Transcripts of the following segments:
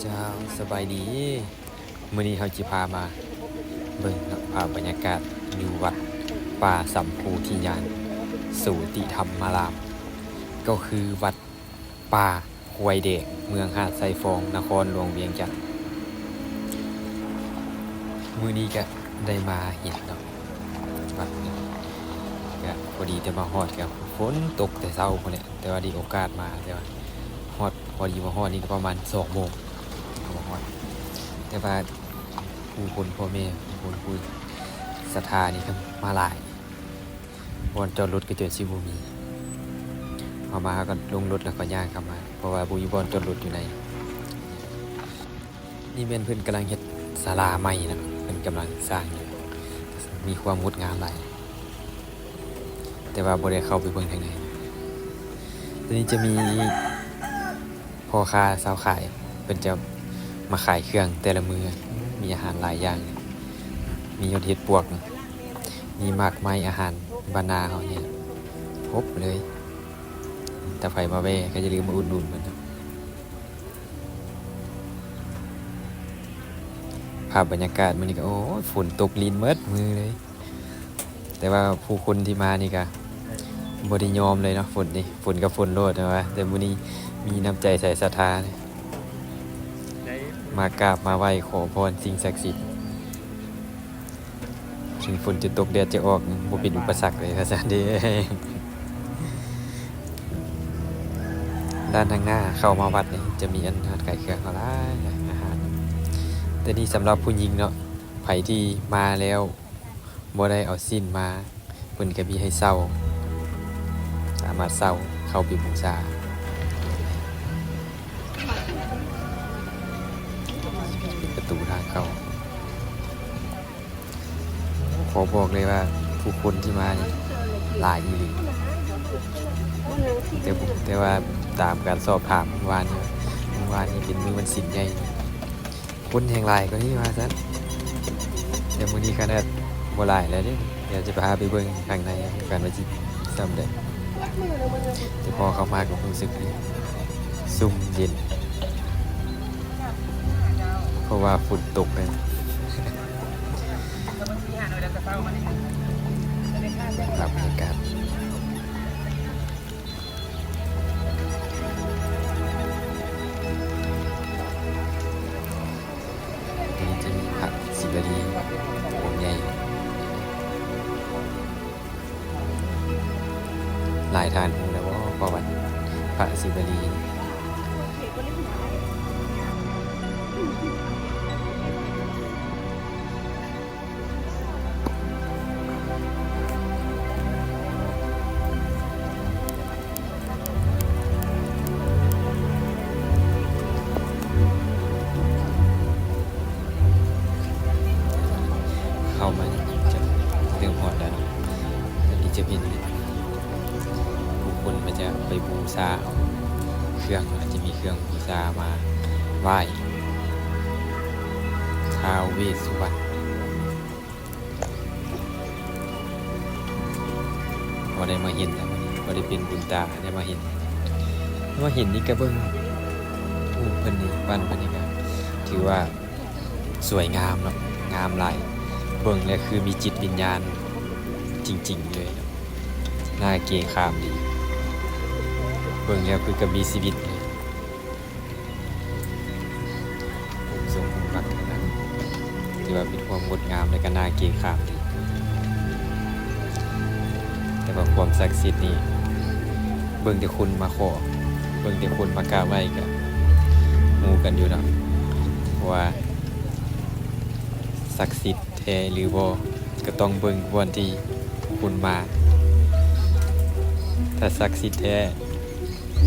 ເຈົ້າ ສະບາຍດີ. ມື້ນີ້ເຮົາຊິພາມາເບິ່ງເນາະ ພາບບັນຍາກາດຢູ່ວັດປ່າສຳໂພທິຍານໂສຕິທຳມາລາມ ກໍຄືວັດປ່າຄວາຍແດງ ເມືອງຫາດຊາຍຟອງ ນະຄອນຫຼວງວຽງຈັນ. ມື້ນີ້ກະໄດ້ມາເຫັນເນາະ ວັດນີ້ ກະພໍດີແຕ່ມາຮອດ ກະຝົນຕົກແຕ່ເຊົ້າພຸ້ນແຫຼະ. ແຕ່ວ່າໄດ້ໂອກາດມາ ແຕ່ວ່າຮອດ ພໍດີມາຮອດນີ້ກໍປະມານສອງໂມງ ກໍມາຮອດ. ແຕ່ວ່າຜູ້ຄົນ ພໍ່ແມ່ ຜູ້ຄົນ ຜູ້ສັດທານີ້ກໍມາຫຼາຍ ບ່ອນຈອດລົດກໍຈະຊິບໍ່ມີ. ເຮົາມາ ເຮົາກໍລົງລົດແລ້ວກໍຍ່າງເຂົ້າມາ ເພາະວ່າບໍ່ມີບ່ອນຈອດລົດຢູ່ໃນ. ນີ້ແມ່ນເພິ່ນກຳລັງເຮັດສາລາໃໝ່ນະ ເພິ່ນກຳລັງສ້າງຢູ່ ມີຄວາມງົດງາມຫຼາຍ ແຕ່ວ່າບໍ່ໄດ້ເຂົ້າໄປເບິ່ງທາງໃນ. ຕົວນີ້ຈະມີພໍ່ຄ້າຊາວຂາຍ ເພິ່ນຈະມາຂາຍເຄື່ອງແຕ່ລະມື້ ມີອາຫານຫຼາຍຢ່າງ ມີຮອດເຫັດປວກ ມີໝາກໄມ້ອາຫານບ້ານນາເຮົານີ້ຄົບເລີຍ. ຖ້າໃຜມາແວ່ກໍຢ່າລືມມາອຸດໜູນເພິ່ນເນາະ. ພາບບັນຍາກາດມື້ນີ້ກໍ ໂອ້ຍ ຝົນຕົກລິນໝົດມື້ເລີຍ ແຕ່ວ່າຜູ້ຄົນທີ່ມານີ້ກໍບໍ່ໄດ້ຍອມເລີຍເນາະ ຝົນນີ້ ຝົນກໍຝົນໂລດ ແຕ່ວ່າ ແຕ່ມື້ນີ້ມີນ້ຳໃຈໃສ່ສັດທາ ມາກາບມາໄຫວ້ຂໍພອນສິ່ງສັກສິດ. ເຖິງຝົນຈະຕົກແດດຈະອອກ ບໍ່ເປັນອຸປະສັກເລີຍວ່າຊັ້ນເດ້. ດ້ານທາງໜ້າເຂົ້າມາວັດນີ້ຈະມີອັນຮ້ານຂາຍເຄື່ອງເຮົາຫຼາຍ ອາຫານ. ແຕ່ນີ້ສຳລັບຜູ້ຍິງເນາະ ໃຜທີ່ມາແລ້ວບໍ່ໄດ້ເອົາສິ້ນມາ ເພິ່ນກໍມີໃຫ້ເຊົ່າ ສາມາດເຊົ່າເຂົ້າໄປບູຊາ. ປະຕູທາງເຂົ້າ ຂໍບອກເລີຍວ່າຜູ້ຄົນທີ່ມານີ້ຫຼາຍອີ່ຫຼີ ແຕ່ ແຕ່ວ່າຕາມການສອບຖາມມື້ວານນີ້ ມື້ວານນີ້ເປັນມື້ວັນສິນໃຫຍ່ ຄົນແຮ່ງຫຼາຍກວ່ານີ້ວ່າຊັ້ນ. ແຕ່ມື້ນີ້ຂະໜາດບໍ່ຫຼາຍແລ້ວເດ້ ດຽວຈະພາໄປເບິ່ງຂ້າງໃນກັນວ່າຊິສ່ຳໃດ. ແຕ່ພໍເຂົ້າມາກໍຮູ້ສຶກດີ ຊຸ່ມເຢັນ ເພາະວ່າຝົນຕົກເດ້. ພາບບັນຍາກາດ ນີ້ຈະມີພະສີວະລີອົງໃຫຍ່ ຫຼາຍທ່ານຮູ້ແລ້ວບໍ່ ປະຫວັດພະສີວະລີ? ເຂົ້າມາຈະເລີ່ມຮອດແລ້ວເນາະ. ອັນນີ້ຈະເປັນຜູ້ຄົນມາຈະໄປບູຊາເອົາເຄື່ອງ ອາດຈະມີເຄື່ອງບູຊາມາໄຫວ້ທ້າວເວດສຸວັນ. ພໍໄດ້ມາເຫັນແລ້ວ ພໍໄດ້ເປັນບຸນຕາໄດ້ມາເຫັນ ໄດ້ມາເຫັນນີ້ກະເບິ່ງ ໂອ້ ເພິ່ນນີ້ ປັ້ນເພິ່ນນີ້ກະຖືວ່າສວຍງາມເນາະ ງາມຫຼາຍ ເບິ່ງແລ້ວຄືມີຈິດວິນຍານຈິງໆເລີຍ ໜ້າເກງຂາມດີ ເບິ່ງແລ້ວຄືກະມີຊີວິດເລີຍ. ອົບຊົມອົບຮັກທັງນັ້ນ ຖືວ່າມີຄວາມງົດງາມ ແລະກະໜ້າເກງຂາມດີ. ແຕ່ວ່າຄວາມສັກສິດນີ້ ເບິ່ງແຕ່ຄົນມາຂໍ ເບິ່ງແຕ່ຄົນມາກາບໄຫວ້ກະຮູ້ກັນຢູ່ເນາະ ວ່າສັກສິດແທ້ຫຼືບໍ່ ກະຕ້ອງເບິ່ງບ່ອນທີ່ຄົນມາ. ຖ້າສັກສິດແທ້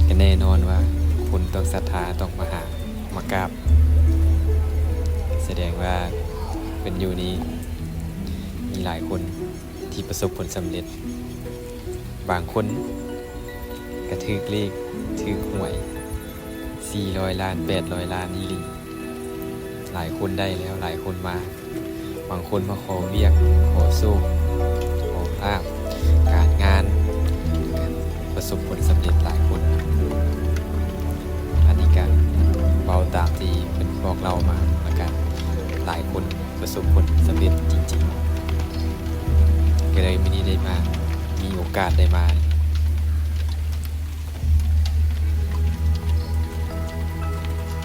ກະແນ່ນອນວ່າຄົນຕ້ອງສັດທາ ຕ້ອງມາຫາ ມາກາບ ສະແດງວ່າເພິ່ນຢູ່ນີ້ມີຫຼາຍຄົນທີ່ປະສົບຜົນສຳເລັດ ບາງຄົນກະຖືກເລກ ຖືກຫວຍສີ່ຮ້ອຍລ້ານ ແປດຮ້ອຍລ້ານອີ່ຫຼີ. ຫຼາຍຄົນໄດ້ແລ້ວ ຫຼາຍຄົນມາ ບາງຄົນມາຂໍວຽກ ຂໍໂຊກ ຂໍລາບ ການງານ ປະສົບຜົນສຳເລັດຫຼາຍຄົນ. ອັນນີ້ກະເວົ້າຕາມທີ່ເພິ່ນ ປະສົບຜົນສຳເລັດຈິງໆ ກໍເລີຍມື້ນີ້ໄດ້ມາ ມີໂອກາດໄດ້ມາ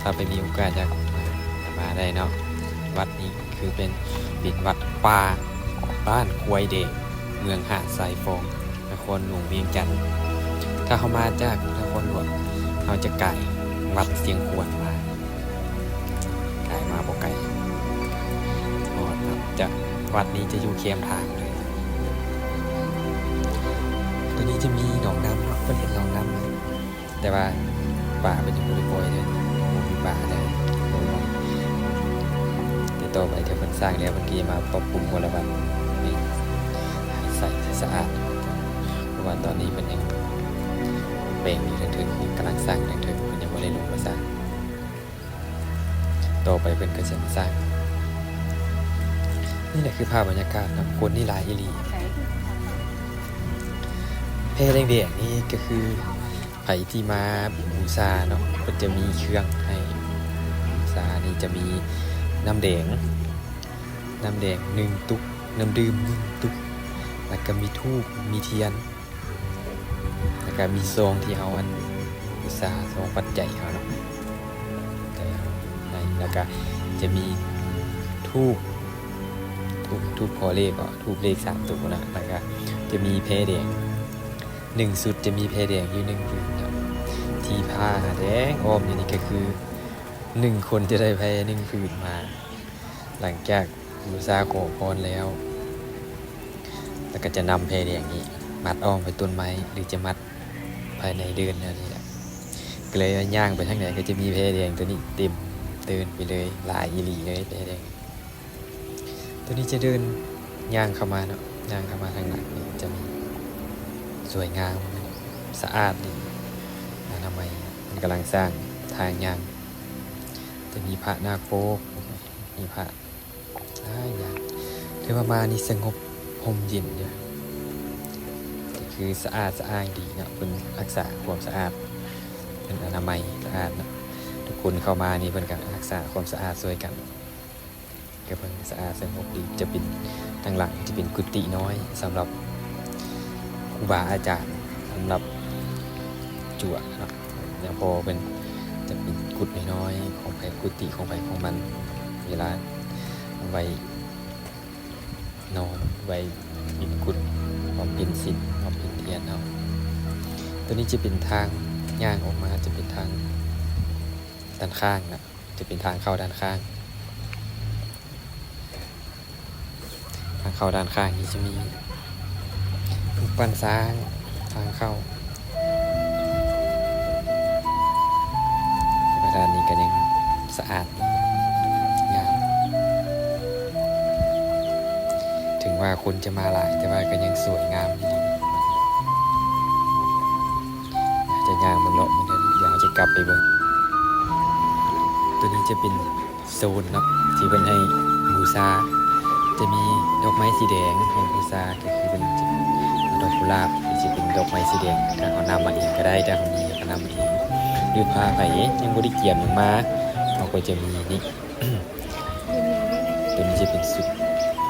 ຖ້າໄປມີໂອກາດຢາກມາ ກໍມາໄດ້ເນາະ. ວັດນີ້ຄືເປັນ ເປັນວັດປ່າບ້ານຄວາຍແດງ ເມືອງຫາດຊາຍຟອງ ນະຄອນຫຼວງວຽງຈັນ. ຖ້າເຮົາມາຈາກນະຄອນຫຼວງ ເຮົາຈະກາຍວັດຊຽງຂວາງມາ ກາຍມາບໍ່ໄກ ຮອດເນາະ. ຈາກວັດນີ້ຈະຢູ່ແຄມທາງເລີຍ. ຕົວນີ້ຈະມີໜອງນ້ຳເນາະ ເພິ່ນເຮັດໜອງນ້ຳ ແຕ່ວ່າປາເພິ່ນຍັງບໍ່ໄດ້ປ່ອຍເລີຍ ບໍ່ມີປາເລີຍ. ແຕ່ຕໍ່ໄປຖ້າເພິ່ນສ້າງແລ້ວ ເພິ່ນກໍຈະມາປັບປຸງວອລະວັດໃຫ້ໃສ ໃຫ້ສະອາດ ເພາະວ່າຕອນນີ້ເພິ່ນຍັງແປງຢູ່ເທິງໆ ກຳລັງສ້າງເທິງໆ ເພິ່ນຍັງບໍ່ໄດ້ລົງມາສ້າງ. ຕໍ່ໄປເພິ່ນກໍຈະມາສ້າງ. ນີ້ແຫຼະຄືພາບບັນຍາກາດເນາະ ຄົນນີ້ຫຼາຍອີ່ຫຼີ. ແພແດງໆນີ້ກໍຄືໃຜທີ່ມາບູຊາເນາະ ເພິ່ນຈະມີເຄື່ອງໃຫ້ບູຊາ. ນີ້ຈະມີນ້ຳແດງ ນ້ຳແດງໜຶ່ງຕຸກ ນ້ຳດື່ມໜຶ່ງຕຸກ ແລ້ວກໍມີທູບ ມີທຽນ ແລ້ວກະມີຊອງທີ່ເຮົາ ອັນ ອຸດສາ ຊອງປັດໄຈເຮົາເນາະ ໃຫ້ ແລ້ວກະຈະມີທູບ ທູບ ທູບຂໍເລກເນາະ ທູບເລກສາມໂຕນະ ແລ້ວກະຈະມີແພແດງ ໜຶ່ງຊຸດຈະມີແພແດງຢູ່ໜຶ່ງຜືນເນາະ ທີ່ຜ້າແດງອ້ອມຢູ່ນີ້ກະຄື ໜຶ່ງຄົນຈະໄດ້ແພໜຶ່ງຜືນມາ ຫຼັງຈາກບູຊາຂໍພອນແລ້ວ ແລ້ວກໍຈະນຳແພແດງນີ້ມັດອ້ອມໄປຕົ້ນໄມ້ ຫຼືຈະມັດພາຍໃນເດີ່ນແນວນີ້ແຫຼະ. ກໍເລີຍວ່າຍ່າງໄປທາງໃດກໍຈະມີແພແດງຕົວນີ້ເຕັມເດີ່ນໄປເລີຍ ຫຼາຍອີ່ຫຼີເລີຍແພແດງ. ຕົວນີ້ຈະເດີ່ນຍ່າງເຂົ້າມາເນາະ ຍ່າງເຂົ້າມາທາງຫຼັງນີ້ຈະມີ ສວຍງາມ ສະອາດດີ ອະນາໄມ ເພິ່ນກຳລັງສ້າງທາງຍ່າງ ຈະມີພະນາກໂປກ ມີພະ ຫຼາຍຢ່າງ ຖືວ່າມານີ້ສະຫງົບຮົ່ມເຢັນຢູ່ ກໍຄືສະອາດສະອ້າງດີເນາະ ເພິ່ນຮັກສາຄວາມສະອາດ ເພິ່ນອະນາໄມສະອາດເນາະ ທຸກຄົນເຂົ້າມານີ້ເພິ່ນກໍຮັກສາຄວາມສະອາດຊ່ວຍກັນ ກໍເບິ່ງສະອາດສະຫງົບດີ. ຈະເປັນ ທາງຫຼັງຈະເປັນກຸຕິນ້ອຍສຳລັບຄູບາອາຈານ ສຳລັບຈົວເນາະ ຢ່າງພໍ່ເພິ່ນ ຈະເປັນກຸດນ້ອຍໆ ຂອງໃຜ ກຸຕິຂອງໃຜຂອງມັນ ເວລາໄວ້ນອນ ໄວ້ເປັນກຸດ ບຳເພັນສິນ ບຳເພັນພຽນເນາະ. ຕົວນີ້ຈະເປັນທາງຍ່າງອອກມາ ຈະເປັນທາງດ້ານຂ້າງນະ ຈະເປັນທາງເຂົ້າດ້ານຂ້າງ. ທາງເຂົ້າດ້ານຂ້າງນີ້ຈະມີຮູບປັ້ນຊ້າງທາງເຂົ້າ ແຕ່ວ່າດ້ານນີ້ກໍຍັງສະອາດງາມ ເຖິງວ່າຄົນຈະມາຫຼາຍ ແຕ່ວ່າກໍຍັງສວຍງາມຢູ່ ຈະຍ່າງເບິ່ງເນາະ ດຽວເຮົາຈະກັບໄປເບິ່ງ. ຕົວນີ້ຈະເປັນ ໂຊນເນາະ ທີ່ເພິ່ນໃຫ້ບູຊາ ຈະມີດອກໄມ້ສີແດງໃຫ້ບູຊາ ກໍຄືເພິ່ນຈະເອົາດອກກຸຫຼາບ ຫຼືຈະເປັນດອກໄມ້ສີແດງ ຖ້າເຮົານຳມາເອງກໍໄດ້ ຖ້າເຮົາມີກໍນຳມາເອງ ຫຼືຖ້າໃຜຍັງບໍ່ໄດ້ກຽມຫຍັງມາ ເຮົາກໍຈະມີນີ້ ຕົວນີ້ຈະເປັນຊຸດ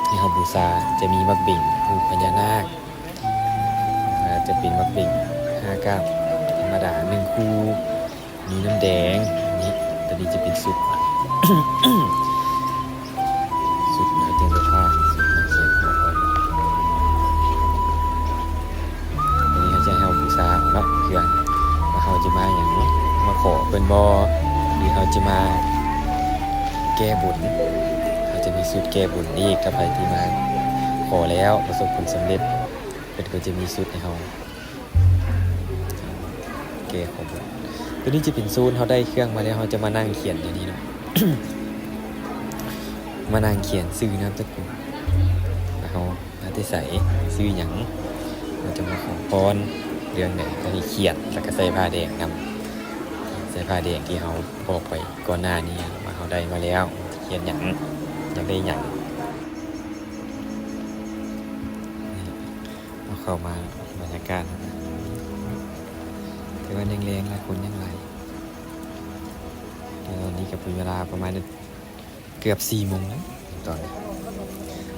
ທີ່ເຮົາບູຊາ ຈະມີໝາກເບັງ ຮູບພະຍານາກ ອາ ຈະເປັນໝາກເບັງຫ້າກ້າມທຳມະດາໜຶ່ງຄູ່ ມີນ້ຳແດງ ນີ້ ຕົວນີ້ຈະເປັນຊຸດ ຊຸດນາຍເຕັງເດີພາ ຊຸດນາຍເຕັງເດີພາ ອັນນີ້ເຂົາຈະໃຫ້ເຮົາບູຊາເນາະ ເພື່ອວ່າເຮົາຈະມາຫຍັງ ມາຂໍເພິ່ນບໍ່ ຫຼືເຮົາຈະມາແກ້ບຸນ ເຮົາຈະມີຊຸດແກ້ບຸນອີກ ຖ້າໃຜທີ່ມາຂໍແລ້ວປະສົບຜົນສຳເລັດ ເພິ່ນກໍຈະມີຊຸດໃຫ້ເຮົາ ແກ້ຂໍ້ມູນ. ຕົວນີ້ຈະເປັນໂຊນ ເຮົາໄດ້ເຄື່ອງມາແລ້ວ ເຮົາຈະມານັ່ງຂຽນຢູ່ນີ້ເນາະ ມານັ່ງຂຽນຊື່ນາມສະກຸນ ວ່າເຮົາມາແຕ່ໃສ ຊື່ຫຍັງ ເຮົາຈະມາຂໍພອນເລື່ອງໃດ ກໍໃຫ້ຂຽນ ແລ້ວກໍໃສ່ຜ້າແດງນຳ ໃສ່ຜ້າແດງທີ່ເຮົາບອກໄປກ່ອນໜ້ານີ້ວ່າເຮົາໄດ້ມາແລ້ວ ຂຽນຫຍັງ ຢາກໄດ້ຫຍັງ. ເຮົາເຂົ້າມາບັນຍາກາດ ແຕ່ວ່າຍັງແລງຫຼາຍ ຄົນຍັງຫຼາຍ ແຕ່ຕອນນີ້ກໍເປັນເວລາປະມານເກືອບສີ່ໂມງແລ້ວ ຕອນນີ້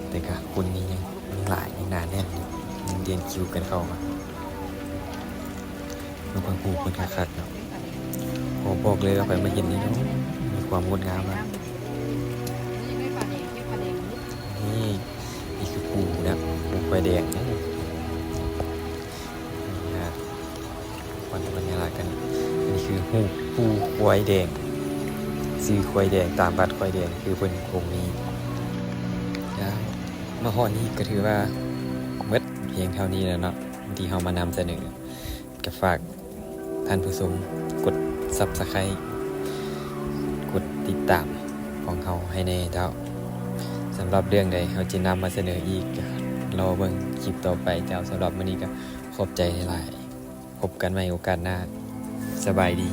ແຕ່ກະຄົນນີ້ຍັງ ຍັງຫຼາຍ ຍັງໜາແໜ້ນຢູ່ ຍັງລຽນຄິວກັນເຂົ້າມາ. ເບິ່ງພູເພິ່ນຄັກໆເນາະ. ຂໍບອກເລີຍວ່າຂ້ອຍມາເຫັນນີ້ເນາະ ມີຄວາມງົດງາມຫຼາຍ. ນີ້ ນີ້ຄືພູນະ ພູຄວາຍແດງເນາະ. ນີ້ຮະ ວັດພະຍາລາດກັນ ອັນນີ້ຄືຮູບປູຄວາຍແດງ ຊື່ຄວາຍແດງ ຕາມວັດຄວາຍແດງ ຄືເພິ່ນອົງນີ້. ມາຮອດນີ້ກໍຖືວ່າໝົດພຽງເທົ່ານີ້ແລ້ວເນາະ ທີ່ເຮົາມານຳສະເໜີ. ກໍຝາກທ່ານຜູ້ຊົມກົດ Subscribe ກົດຕິດຕາມຂອງເຮົາໃຫ້ແດ່ເຈົ້າ. ສຳລັບເລື່ອງໃດເຮົາຈະນຳມາສະເໜີອີກ ກໍລໍເບິ່ງຄລິບຕໍ່ໄປເຈົ້າ. ສຳລັບມື້ນີ້ກໍຂອບໃຈຫຼາຍໆ. ພົບກັນໃໝ່ໂອກາດໜ້າ. ສະບາຍດີ.